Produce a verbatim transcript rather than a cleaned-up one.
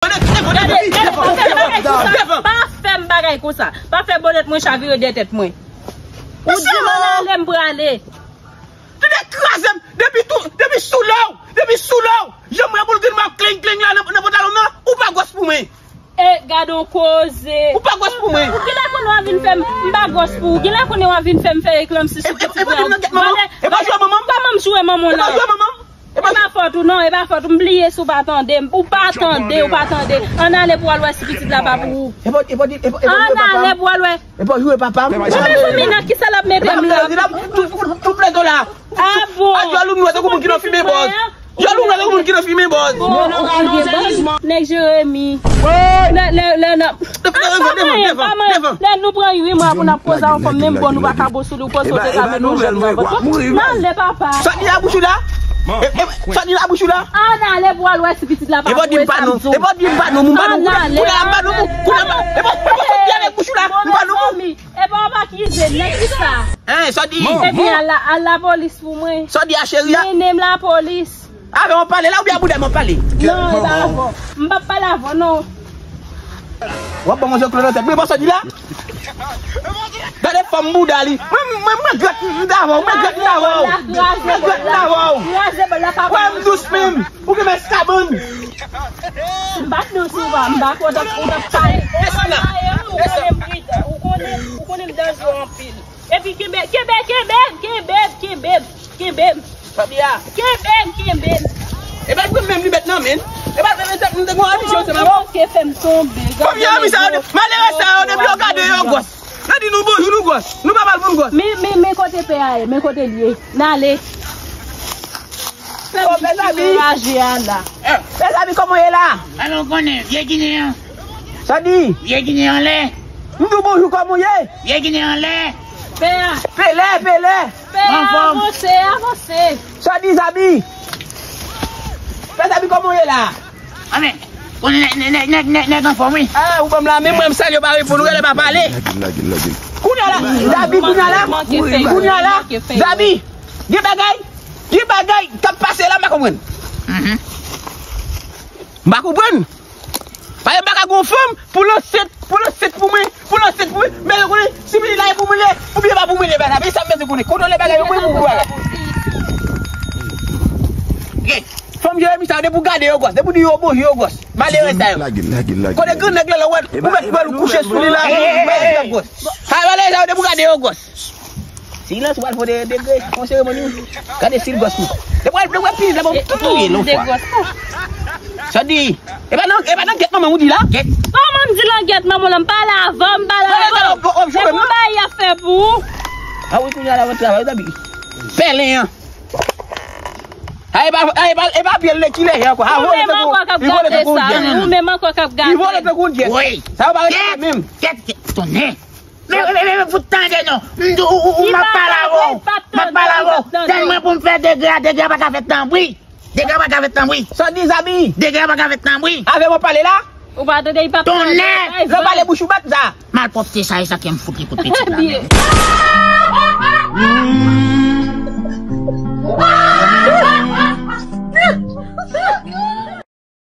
Gade, gade, pa fè m bagay konsa. Pa fè m bagay konsa. Pa fè bonèt mwen chavire dèyè tèt mwen. Ou di m ann ale, m prale. Tande kraze m. Depi tou, depi sou lè w, depi sou lè w, jan m wè boul grenn m ap klenk klenk la nan, nan pantalon m nan, ou pa gwòs pou mwen. E gade yon koze. Ou pa gwòs pou mwen. Ou kilè konnen w a vin fè m, m pa gwòs pou ou. Kilè konnen w a vin fè m fè eklanmsi sou pitit la. E pa jwe manman m. Kòman m jwe manman w la? E pa jwe manman m. E pa fòt ou non, e pa fòt ou. M bliye si w pa tande m. Ou pa tande, ou pa tande. Ann ale pou w al wè si pitit la pa pou ou. Ann ale pou w al wè. E pa jwe papa m. Ou menm fanmi nan kisa l ap mete m la? Tout, tout, tout lezo la. Ah bon. Djòl ou nwè tankou moun ki nan fimen bòz. Djòl ou nwè tankou moun ki nan fimen bòz. Bon, nèg Jeremi. Lè, lè, lè, lè, pa manyen, pa manyen. Lè nou pran uit mwa pou n ap poze a yon fanm, menm bon nou pa ka bon sou li, ou panse w te ka mennen yon jèn nan vant. Nan ale papa. Sòti la bouch ou la. Sòti la bouch ou la. Ann ale pou w al wè si pitit la pa pou ou, e sa m di w. Ann ale. Kounye a m pa nou moun. Kounye a m pa nou moun. Kounye a m pa nou moun. Kounye a m pa nou moun. Bon, mezanmi. Epa w pa akize nèg ki sa. Hein, sa w di? Ebyen, al la, al lapolis pou mwen. Sa w di a, cheri a? Mennen m lapolis. Avè w pale la oubyen a bouda m ap pale? Non, e pa avè w. M p ap pale avè w, non. W ap ban mwen zòklò nan tèt. Mwen, bon, sa w di la? Gade fòm bouda li. Mwen, mwen, mwen grèt m davè w. Mwen grèt m davè w. Mwen grèt m davè w. Wè m dous menm. Ou gen mès kabann. M pa t dous ou pa, m pa kwè w t ap, ou t ap pale. Ou konnen m pridan, ou konnen, ou konnen m danjere anpil. Epi kenbe, kenbe, kenbe m, kenbe m, kenbe m, kenbe m. Kenbe m, kenbe m. E pa t mwen menm li met nan men. E pa t mwen menm li te gon abisyon se pa bon. Manke fè m tonbe. Kòm yo abisyon, malere sa yo depi yo gade yo gwòs. Nan di nou bonjou nou gwòs. Nou pa pral pou n gwòs. Men, men, men kote pè a ye, men kote l ye. N ale. Pè Zabi. Raje a la. Pè Zabi, kòman w ye la? Alò, w konnen, vye Ginen an. Sa w di? Vye Ginen anlè. M di w bonjou, kòman w ye? Vye Ginen anlè. Pè a. Pele, pele. Pè a, avanse, avanse. Sa w di, Zabi? Pè Zabi, kòman w ye la? Anben, konnen nèg, nèg, nèg, nèg anfòm, wi. Ah, ou ban m la, men mwen, m salye w pa reponn, ou genlè pa pale. Kounye a la, Zabi, kounye a la, kounye a la, Zabi, gen bagay, gen bagay k ap pase la, m pa konprann. M pa konprann. Paske m pa ka gen yon fanm pou l ansent, pou l ansent pou mwen, pou l ansent pou mwen, men yo konnen si pitit la e pou mwen li ye, oubyen pa pou mwen li ye, bagay sa, men yo konnen. Kontwole bagay yo, mwen pou bagay. Fanm Jeremi sa yo, depi w gade yo gwòs, depi w di yo bonjou yo gwòs. Malere sa yo. Kote gran nèg la, lè w wè l, ou mèt wè l kouche sou li la, ou mèt wè l gwòs. Sa malere sa yo, depi w gade yo gwòs. Silans, w al fè de degre, fè seremoni. Gade stil gwòs nou. Depi w al, depi w al pitit la, bon, tout touye, non, fwa. Sa di, e pa nan, e pa nan gèt manman ou di la? Kòman m di nan gèt manman w la, m pale avè w, m pale avè w. E bon bagay y ap fè pou ou. Ah wi, kounye a la, travay, Zabi. Pèlen an. A, e pa, a, e pa, e pa pye l ki lèyè ankò. A, vole tankou, li vole tankou yon dyèt. Ou menm ankò k ap gade sa. Li vole tankou yon dyèt. Wi. Sa yo pa rete menm. Kèt, kèt, tonnè. Men, men, men, men, fout tande non. M di w, ou, ou, m ap pale avè w. M ap pale avè w. Tann mwen pou m fè degre a, degre a pa ka fèt nan bri. Degre a pa ka fèt nan bri. Sa w di, Zabi? Degre a pa ka fèt nan bri. Avè w ap pale la? Ou pa tande, li pa pale. Tonnè! Lè w pale bouch ou bat sa. Malpwòpte sa, e sa ke m fout li kout pitit la menm. Byen.